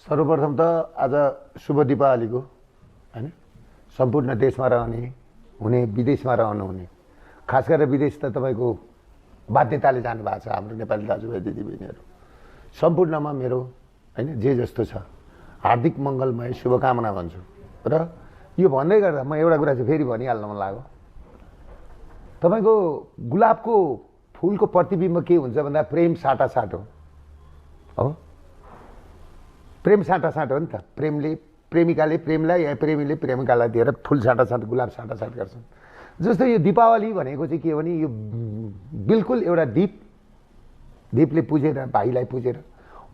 सर्वप्रथम त आज शुभ दीपावलीको हैन सम्पूर्ण देशमा रहने हुने विदेशमा रहनुहुने खास गरेर विदेश त तपाईको बाध्यताले जानु भएको छ हाम्रो नेपाली दाजुभाइ दिदीबहिनीहरू सम्पूर्णमा मेरो हैन जे जस्तो छ हार्दिक मङ्गलमय शुभकामना भन्छु र यो भन्दै गर्दा म एउटा कुरा चाहिँ फेरि भनिहाल्न मन लाग्यो तपाईको गुलाबको फूलको प्रतिबिम्ब के हुन्छ भन्दा प्रेम साटासाट हो प्रेम साटासाट हो नि त प्रेमले प्रेमिकाले प्रेमलाई या प्रेमीले प्रेमिकालाई दिएर फूल साटासाट गुलाब साटासाट गर्छन् जस्तो यो दीपावली भनेको चाहिँ के हो भने यो बिल्कुल एउटा दीपले पुजेर भाइलाई पुजेर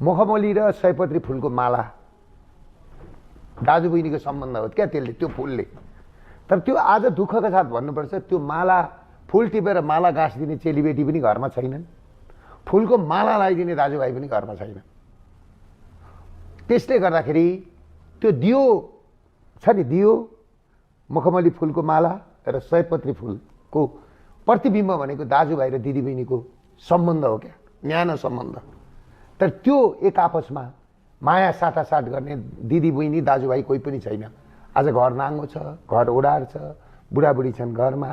मखमली र सयपत्री फूलको माला दाजुबहिनीको सम्बन्ध हो क्या त्यसले त्यो फूलले तर त्यो आज दुःखका साथ भन्नुपर्छ त्यो माला फूल टिपेर माला गाँसिदिने चेलीबेटी पनि घरमा छैनन् फूलको माला लगाइदिने दाजुभाइ पनि घरमा छैन त्यसले गर्दाखेरि त्यो दियो छ नि दियो मखमली फूलको माला र सयपत्री फूलको प्रतिबिम्ब भनेको दाजुभाइ र दिदीबहिनीको सम्बन्ध हो क्या न्यानो सम्बन्ध तर त्यो एक आपसमा माया साटासाट गर्ने दिदीबहिनी दाजुभाइ कोही पनि छैन आज घर नाङ्गो छ घर ओडार छ बुढाबुढी छन् घरमा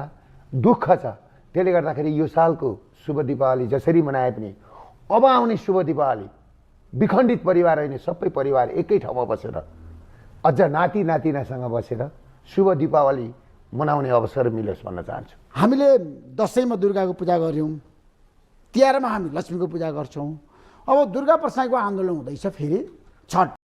दुःख छ त्यसले गर्दाखेरि यो सालको शुभ दीपावली जसरी मनाए पनि अब आउने शुभ दीपावली विखण्डित परिवार होइन सबै परिवार एकै ठाउँमा बसेर अझ नाति नातिनासँग बसेर शुभ दीपावली मनाउने अवसर मिलोस् भन्न चाहन्छु हामीले दशैंमा दुर्गाको पूजा गर्यौं तिहारमा हामी लक्ष्मीको पूजा गर्छौं अब दुर्गा प्रसाईको आन्दोलन हुँदैछ फेरि छठ